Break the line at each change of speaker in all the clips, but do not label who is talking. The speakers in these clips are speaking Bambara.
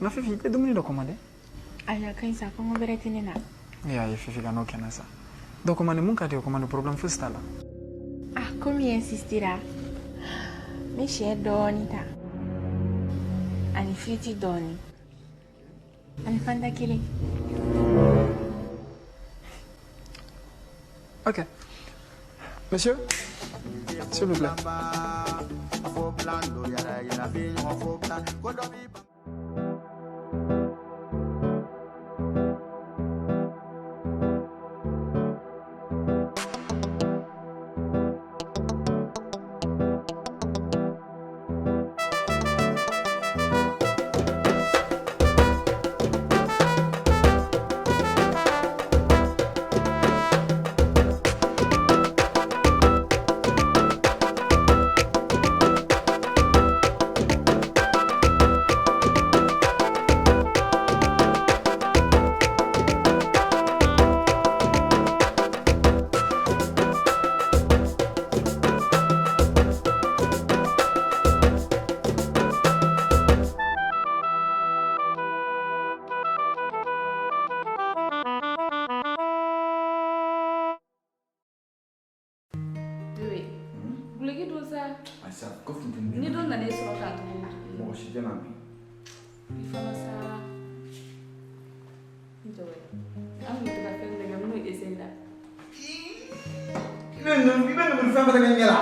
Nka Fifi, i tɛ dumuni dɔ commandé?
Ayi, a ka ɲi sa, kɔngɔ bɛrɛ tɛ ne na.
E ayi Fifi, ka n'o kɛ n na sa. Dɔ commandé, mun ka di o commandé, problème fosi t'a la.
Ah, komi i insistera, n bɛ sɛ dɔɔni ta ani firiti dɔɔni ani Fanta kelen.
Ok. Monsieur, s'il vous plaît.
Bébé, guloki don sa.
Ayisa, ko funteni.
Ni dɔ nana e sɔrɔ k'a tugu.
Mɔgɔ si tɛ na bi.
I fana sa. N jɔ bɛ. An tun bɛ to ka fɛn dɔ kɛ, n bɛn'o essayer la.
I bɛ nin fɛn fɛn kɛ n ɲɛ la.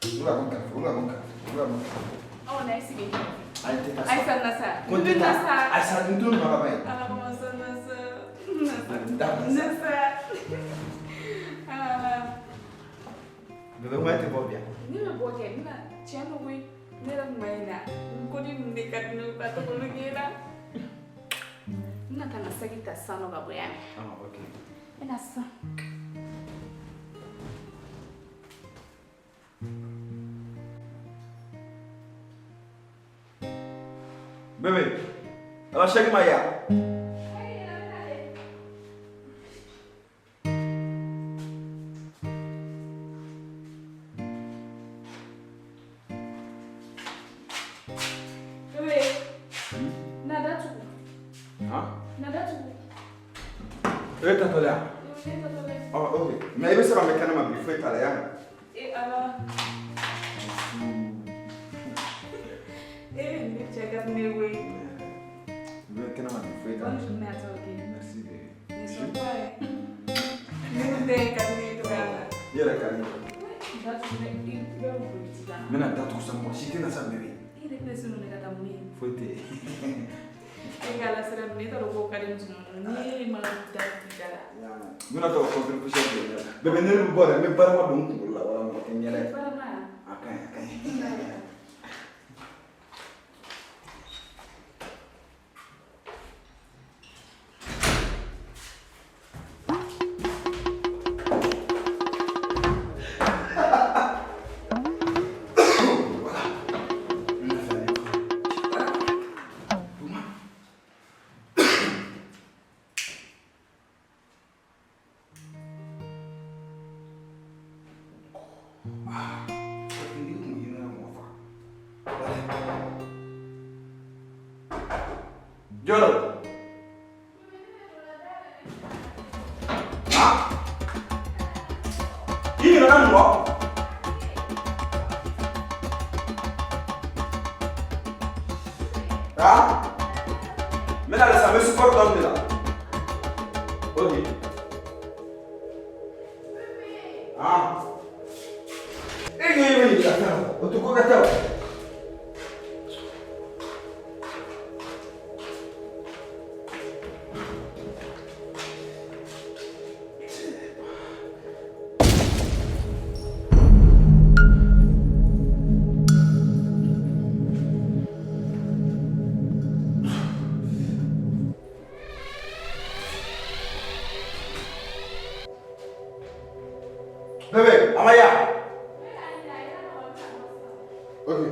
Olu ka bɔ n kɛrɛfɛ, olu ka bɔ n kɛrɛfɛ, olu ka bɔ n kɛrɛfɛ.
Ɔ, na i sigi n kɛrɛfɛ.
Ayi, tɛ taa sa.
Ayisa, na sa.
Ko n tɛ
Na
taa.
sa.
Ayisa, n t'o nɔ laban ye.
Ala kama sa, na sa. Na sa.
N da bila sa.
Na sa. Ala.
Bébé, n ko e tɛ bɔ bi yan.
Ne bɛ bɔ kɛ, n bɛna tiɲɛ don koyi. Ne yɛrɛ tun ma ɲina. N ko ni ninnu de ka di ne ye ka tɔgɔ k'e la. N bɛna taa n ka saki ta sisan nɔ ka bɔ yan.
Ah, ok.
N bɛna sisan.
Bébé, ala saki ma ya.
Bébé, na datugu.
Han?
Na datugu.
E tatɔ la yan?
Ne tatɔ la.
Ah, ok. Mais i bɛ se ka mɛn kɛnɛma bi, foyi t'a la yan.
E Ala. E ne cɛ ka di ne ye koyi.
I bɛ kɛnɛma bi, foyi t'a la.
Bonne journée à toi, ok?
Merci bébé.
Ne sors pas, hein. Ne tɛ ka di ne ye cogoya min na.
I yɛrɛ ka di ne ye.
Datugu ne, i bɛ mun ci la?
N bɛna datugu sa, mɔgɔ si tɛna sa bébé.
I yɛrɛ bɛ se ne ka taa mun ye?
Foyi tɛ yen.
E ka Ala sira minɛ, e t'a dɔn k'o ka di musomaninw ye. N'i ye ma datugu i da la.
N bɛna to ka contre poussière don n ɲɛ la. Bébé, ne bɛ bɔ dɛ, n bɛ barama don n kunkolo la wala mɔgɔ tɛ n ɲɛ dɛ.
Barama?
A ka ɲi, a ka ɲi. Jolo. Ah? I ɲinɛna mun kɔ? Ah? N bɛna sisan, n bɛ sport dɔɔni de la. Ok. Ah? E ɲɛ bɛ nin ka fɛn kɔ, o tɛ ko kɛ tɛ o. Bébé, Amaya. Ok.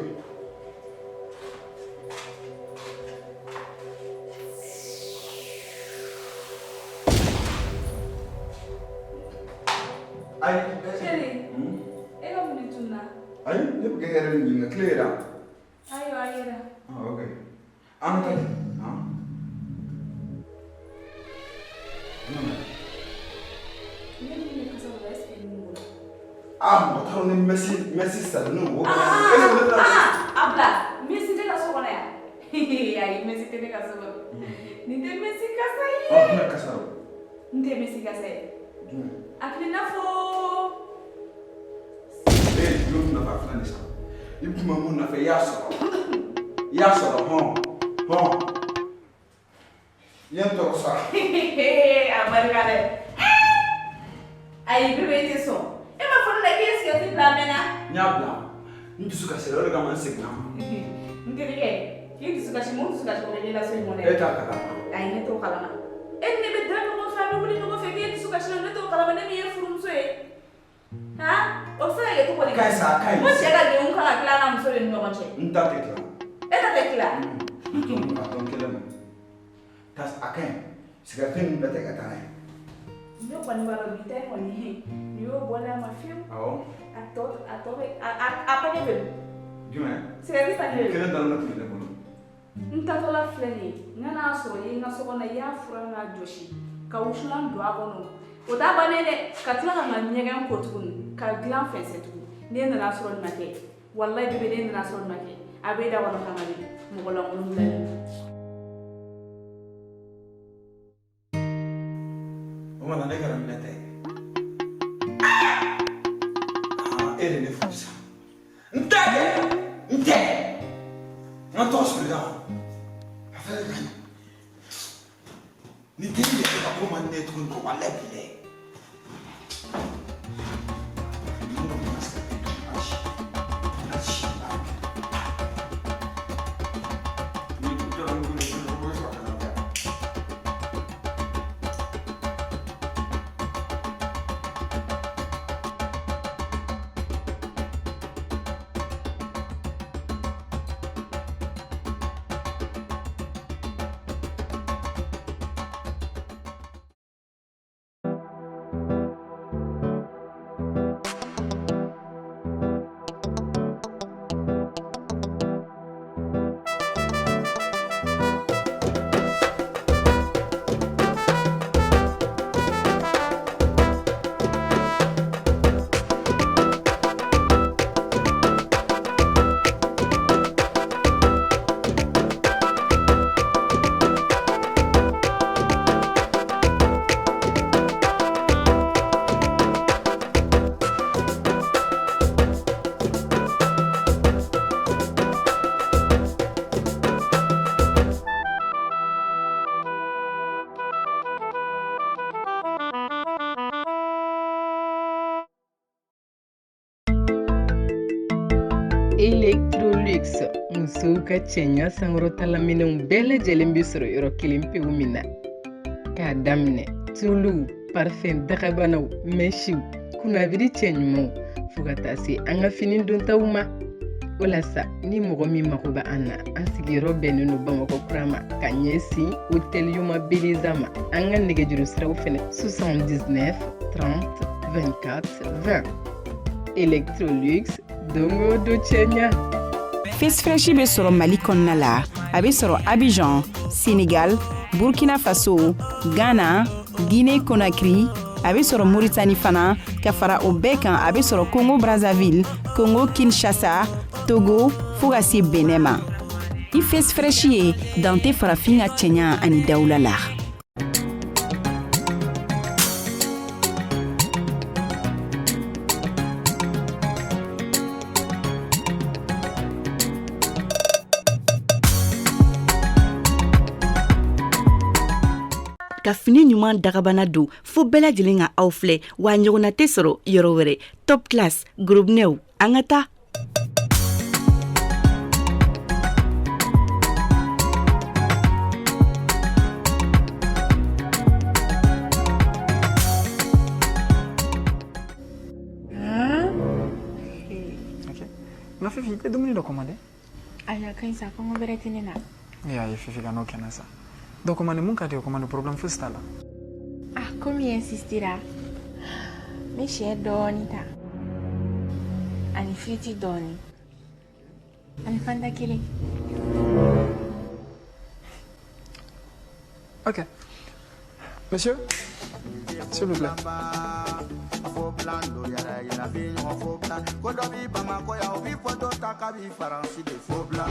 Ayi.
Chérie, e ka mun de tununa?
Ayi, ne bɛ k'e yɛrɛ de ɲininka, tile yera.
Ayiwa, a yera.
Ah, ok. An ka taa han.
Ne min bɛ kasa dɔ la, est ce que nin b'o la?
Ah, mɔgɔ t'a dɔn ni Messi Messi salen n'o wo.
Ah, a bila. Messi tɛ ka so kɔnɔ yan. Ayi, Messi tɛ ne ka so kɔnɔ. Nin tɛ Messi kasa ye.
Ɔ, jumɛn kasa don?
N tɛ Messi kasa ye.
Jumɛn?
A filɛ i n'a fɔ.
Ee, jumɛn kun nafa filɛ nin sa? I kun bɛ mun nɔfɛ, i y'a sɔrɔ. I y'a sɔrɔ hɔn hɔn. I ye n tɔɔrɔ sa.
A barika dɛ. Ayi, bébé, i tɛ sɔn. E ma fɔ ne la k'e ye sigɛriti bila a mɛnna.
N y'a bila. N dusu kasira, o de kama n seginna.
N terikɛ, k'i dusu kasi, mun dusu kasi ko bɛ ne la so in kɔnɔ
E
yan?
t'a kalama.
Ayi, ne t'o kalama. E ni ne bɛ da ɲɔgɔn fɛ, an bɛ wuli ɲɔgɔn fɛ, k'e dusu kasi la, ne t'o kalama, ne min ye furumuso ye. Han? O bɛ se ka kɛ cogo di?
Ka ɲi sa, a ka ɲi.
Ko cɛ ka denw kan ka tila n'a muso de ni ɲɔgɔn cɛ.
N ta tɛ tila.
E ta tɛ tila.
A tɔ n kelen ma. Ta a ka ɲi. Sigɛriti ninnu bɛɛ ta i ka taa n'a ye.
Ne kɔni b'a dɔn bi ta in kɔni, nin y'o bɔlen a ma fiyewu.
Awɔ.
A tɔ bɛ a paquet bɛ min?
Jumɛn?
Sigɛriti paquet bɛ min?
Kelen dɔrɔn de tun bɛ ne bolo.
N tatɔla filɛ nin ye, n ka n'a sɔrɔ i ye n ka so kɔnɔ, i y'a furan k'a jɔsi ka wusulan don a kɔnɔ. O t'a bannen dɛ, ka tila ka n ka ɲɛgɛn ko tuguni, ka dilan fɛnsɛ tuguni. Ne nana sɔrɔ nin ma kɛ, walayi bébé, ne nana sɔrɔ nin ma kɛ, a b'e da kɔnɔ kama de, mɔgɔ lankolon bilalen.
O mana ne kɛra minɛ ta ye. Ah, e de ne furu sa. N t'a kɛ, n tɛ. N ka tɔgɔ sɔrɔ i la. A fɛnɛ ka ɲi. Nin tɛ n yɛrɛ ka ko man di ne ye tuguni ko walayi bilayi.
Electrolux, musow ka cɛɲa sankɔrɔtalaminɛnw bɛɛ lajɛlen bɛ sɔrɔ yɔrɔ kelen pewu min na, k'a daminɛ tuluw, parfɛn dagabanaw, mɛsiw, kunnabiri cɛ ɲumanw, fo ka taa se an ka fini dontaw ma. O la sa, ni mɔgɔ min mago bɛ an na, an sigiyɔrɔ bɛnnen don Bamakɔ kura ma, ka ɲɛsin hôtel Yoma Beleza ma. An ka nɛgɛjuru siraw fɛnɛ: 79 30 24 20. Electrolux, don o don cɛɲa.
Face Fresh bɛ sɔrɔ Mali kɔnɔna la, a bɛ sɔrɔ Abidjan, Sénégal, Burkina Faso, Ghana, Guinée Conakry, a bɛ sɔrɔ Mauritanie fana. Ka fara o bɛɛ kan, a bɛ sɔrɔ Congo Brazzaville, Congo Kinshasa, Togo, fo ka se Benin ma. I Face Fresh ye dan tɛ farafin ka cɛɲa ani dawula la.
Ka fini ɲuman dagabana don fo bɛɛ lajɛlen ka aw filɛ, wa ɲɔgɔnna tɛ sɔrɔ yɔrɔ wɛrɛ. Top Class gorobinɛw, an ka taa.
Ok. Nka Fifi, i tɛ dumuni dɔ commandé?
Ayi, a ka ɲi sa, kɔngɔ bɛrɛ tɛ ne na.
E ayi, Fifi, ka n'o kɛ n na sa. Donc commandé mun ka di o, commandé, problème fosi t'a la.
Ah, komi i insistira, n bɛ sɛ dɔɔni ta ani firiti dɔɔni ani Fanta kelen.
Ok. Monsieur, s'il vous plaît.
Fo bilan do yɛrɛ yira bi ɲɔgɔn fo bilan ko dɔ bi Bamakɔ yan o bi photo ta k'a bi Faransi de fo bilan.